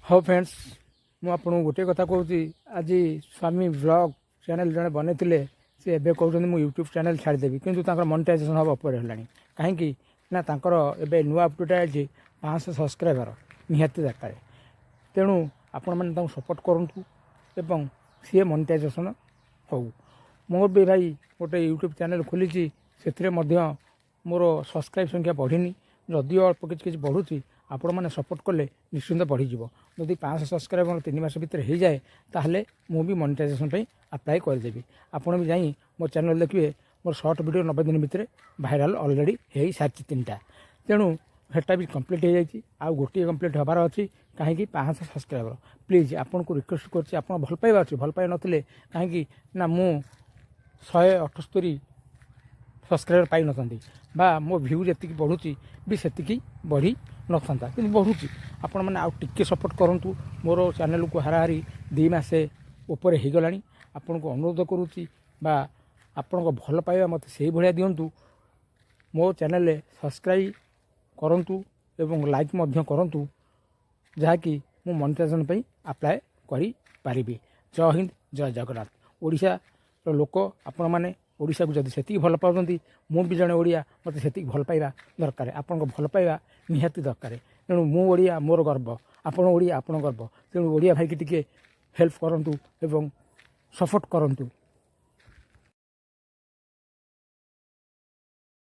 ହଉ ଫ୍ରେଣ୍ଡସ୍, ମୁଁ ଆପଣଙ୍କୁ ଗୋଟିଏ କଥା କହୁଛି। ଆଜି ସ୍ୱାମୀ ବ୍ଲଗ୍ ଚ୍ୟାନେଲ୍ ଜଣେ ବନେଇଥିଲେ, ସେ ଏବେ କହୁଛନ୍ତି, ମୁଁ ୟୁଟ୍ୟୁବ୍ ଚ୍ୟାନେଲ୍ ଛାଡ଼ିଦେବି। କିନ୍ତୁ ତାଙ୍କର ମନିଟାଇଜେସନ୍ ହେବା ଉପରେ ହେଲାଣି। କାହିଁକି ନା ତାଙ୍କର ଏବେ ନୂଆ ଅପଡ଼େଟ୍ ଆଇଛି, 500 ସବସ୍କ୍ରାଇବର ନିହାତି ଦରକାର। ତେଣୁ ଆପଣମାନେ ତାଙ୍କୁ ସପୋର୍ଟ କରନ୍ତୁ ଏବଂ ସିଏ ମନିଟାଇଜେସନ୍ ହଉ। ମୋର ବି ଭାଇ ଗୋଟେ ୟୁଟ୍ୟୁବ୍ ଚ୍ୟାନେଲ୍ ଖୋଲିଛି, ସେଥିରେ ମଧ୍ୟ ମୋର ସବସ୍କ୍ରାଇବ୍ ସଂଖ୍ୟା ବଢ଼ିନି। ଯଦିଓ ଅଳ୍ପ କିଛି କିଛି ବଢ଼ୁଛି, ଆପଣମାନେ ସପୋର୍ଟ କଲେ ନିଶ୍ଚିନ୍ତ ବଢ଼ିଯିବ। ଯଦି 500 ସବସ୍କ୍ରାଇବର 3 ମାସ ଭିତରେ ହେଇଯାଏ, ତାହେଲେ ମୁଁ ବି ମନିଟାଇଜେସନ୍ ପାଇଁ ଆପ୍ଲାଏ କରିଦେବି। ଆପଣ ବି ଯାଇ ମୋ ଚ୍ୟାନେଲ୍ ଦେଖିବେ, ମୋର ସର୍ଟ ଭିଡ଼ିଓ 90 ଦିନ ଭିତରେ ଭାଇରାଲ୍ ଅଲରେଡ଼ି ହେଇସାରିଛି ତିନିଟା। ତେଣୁ ସେଟା ବି କମ୍ପ୍ଲିଟ୍ ହେଇଯାଇଛି, ଆଉ ଗୋଟିଏ କମ୍ପ୍ଲିଟ୍ ହେବାର ଅଛି। କାହିଁକି 500 ସବସ୍କ୍ରାଇବର ପ୍ଲିଜ୍ ଆପଣଙ୍କୁ ରିକ୍ୱେଷ୍ଟ କରୁଛି। ଆପଣ ଭଲ ପାଇବା ଅଛି, ଭଲ ପାଇବା ନଥିଲେ କାହିଁକି ନା ମୁଁ 178 ସବସ୍କ୍ରାଇବର ପାଇନଥାନ୍ତି ବା ମୋ ଭ୍ୟୁ ଯେତିକି ବଢ଼ୁଛି ବି ସେତିକି ବଢ଼ି ନଥାନ୍ତା। କିନ୍ତୁ ବଢ଼ୁଛି, ଆପଣମାନେ ଆଉ ଟିକେ ସପୋର୍ଟ କରନ୍ତୁ। ମୋର ଚ୍ୟାନେଲକୁ ହାରାହାରି 2 ମାସେ ଉପରେ ହେଇଗଲାଣି। ଆପଣଙ୍କୁ ଅନୁରୋଧ କରୁଛି ବା ଆପଣଙ୍କ ଭଲ ପାଇବା ମୋତେ ସେଇଭଳିଆ ଦିଅନ୍ତୁ। ମୋ ଚ୍ୟାନେଲରେ ସବସ୍କ୍ରାଇବ୍ କରନ୍ତୁ ଏବଂ ଲାଇକ୍ ମଧ୍ୟ କରନ୍ତୁ, ଯାହାକି ମୁଁ ମନିଟାଇଜେସନ୍ ପାଇଁ ଆପ୍ଲାଏ କରିପାରିବି। ଜୟ ହିନ୍ଦ, ଜୟ ଜଗନ୍ନାଥ। ଓଡ଼ିଶାର ଲୋକ ଆପଣମାନେ ଓଡ଼ିଶାକୁ ଯଦି ସେତିକି ଭଲ ପାଉଛନ୍ତି, ମୁଁ ବି ଜଣେ ଓଡ଼ିଆ, ମୋତେ ସେତିକି ଭଲ ପାଇବା ଦରକାର। ଆପଣଙ୍କ ଭଲ ପାଇବା ନିହାତି ଦରକାର। ତେଣୁ ମୁଁ ଓଡ଼ିଆ, ମୋର ଗର୍ବ। ଆପଣ ଓଡ଼ିଆ, ଆପଣ ଗର୍ବ। ତେଣୁ ଓଡ଼ିଆ ଭାଇକି ଟିକେ ହେଲ୍ପ କରନ୍ତୁ ଏବଂ ସପୋର୍ଟ କରନ୍ତୁ।